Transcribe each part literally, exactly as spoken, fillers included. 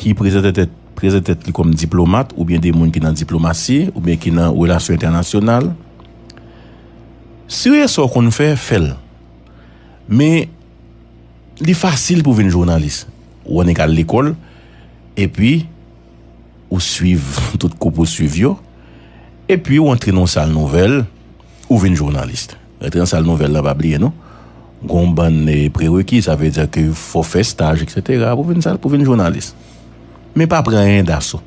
ki prezante tèt, prezante tèt li kòm diplomat, oubyen de moun ki nan diplomasi, oubyen ki nan relasyon entènasyonal. Si w gen sa w konn fè, fè l. Men, li fasil pou w vin jounalis. Ou annik al lekòl, epi ou swiv tout kou pou w swiv yo, epi ou antre nan yon sal nouvèl, ou vin jounalis. Rantre nan sal nouvèl la, pa bliye non. Gon bann eh, prereki, sa vle di ke fò fè staj, etsetera, pou vin sal, pou vin jounalis. Men pa pran anyen daso.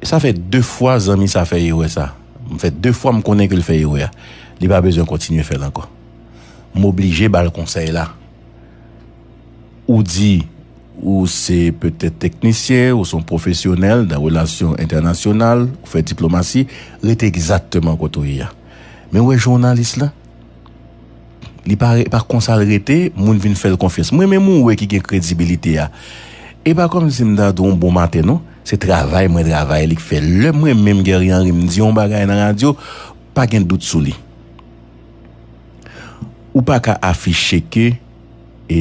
Sa fè de fwa zanmi sa fè erè sa. M fè de fwa m konnen ke l fè erè a. Li pa bezwen kontinye fè l ankò. M oblije ba l konsèy la. Ou di ou se petèt teknisyen, ou se yon pwofesyonèl nan relasyon entènasyonal, ou fè diplomasi, rete egzakteman kote w ye a. Men w wè jounalis la, li pa, pa konsa l rete, moun vin fè l konfyans. Mwen menm ou wè ki gen kredibilite a. E pa kòmsi m ta di w yon bon maten non, se travay mwen travay li k fè. Lè mwen menm Guerrier Henry m di yon bagay nan radyo, pa gen dout sou li. Ou pa ka afiche ke e,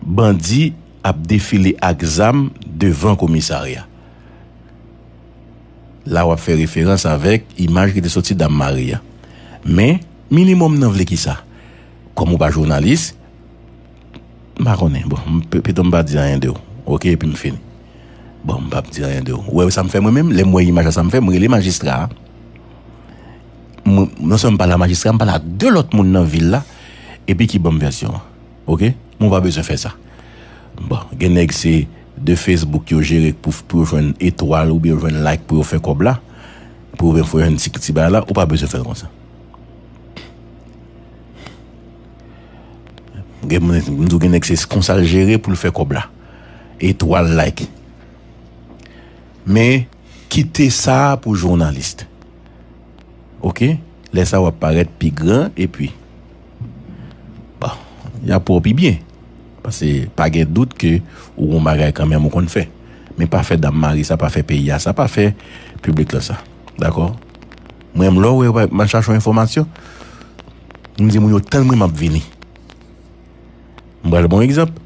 bandi ap defile ak zam devan komisarya. La w ap fè referans avèk imaj ki te soti Dam Mari a. Men, minimòm nan vle ki sa? Kòm ou pa jounalis, m pa konnen. Bon, m pe- pito m pa di anyen de w. Oke, epi m fini. Bon, m p ap di anyen de w. Ou wè sa m fè mwen menm? Lè m wè imaj la, sa m fè, m rele majistra a. M, non sèlman m pale a majistra, m pale a de lòt moun nan vil la, epi ki ban m vèsyon an. Oke? Men w pa bezwen fè sa. Bon, gen nèg se de Facebook yo jere pou, pou yo jwenn etwal oubyen yo jwenn like pou yo fè kòb la, pou yo jwenn ti, ti bagay la, ou pa bezwen fè l konsa. Gen moun, m di w gen nèg se konsa l jere pou l fè kòb la. Etwal, like. Men, kite sa pou jounalis. Oke? Lè sa w ap parèt pi gran, epi, bon, y ap wè w pi byen. Paske pa gen dout ke ou gon bagay kanmenm ou konn fè. Men pa fè Dam Mari sa, pa fè peyi a sa, pa fè piblik la sa. Dakò? Mwen menm lè w wè m al chache yon enfòmasyon, m di moun yo tann mwen m ap vini. M pral ba w yon egzanp.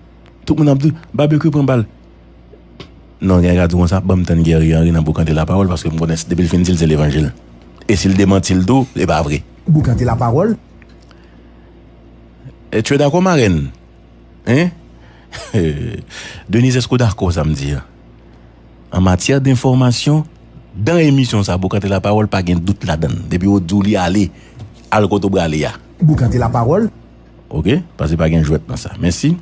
Tout moun ap di, Babekyou pran bal. Non, gen nèg k ap di konsa, ban m tann Guerrier Henry nan Boukante Lapawòl, paske m konnen depi l fin di l se levanjil. E si l demanti l tou, e pa vre. Boukante Lapawòl. Èske w dakò, marèn? Hein? Denise, èske w dakò sa m di a? An matyè denfòmasyon, dan emisyon sa, Boukante Lapawòl, pa gen dout ladan l. Depi yo di w li ale, al kote w prale a. Boukante Lapawòl. Oke? Paske pa gen jwèt nan sa. Mèsi.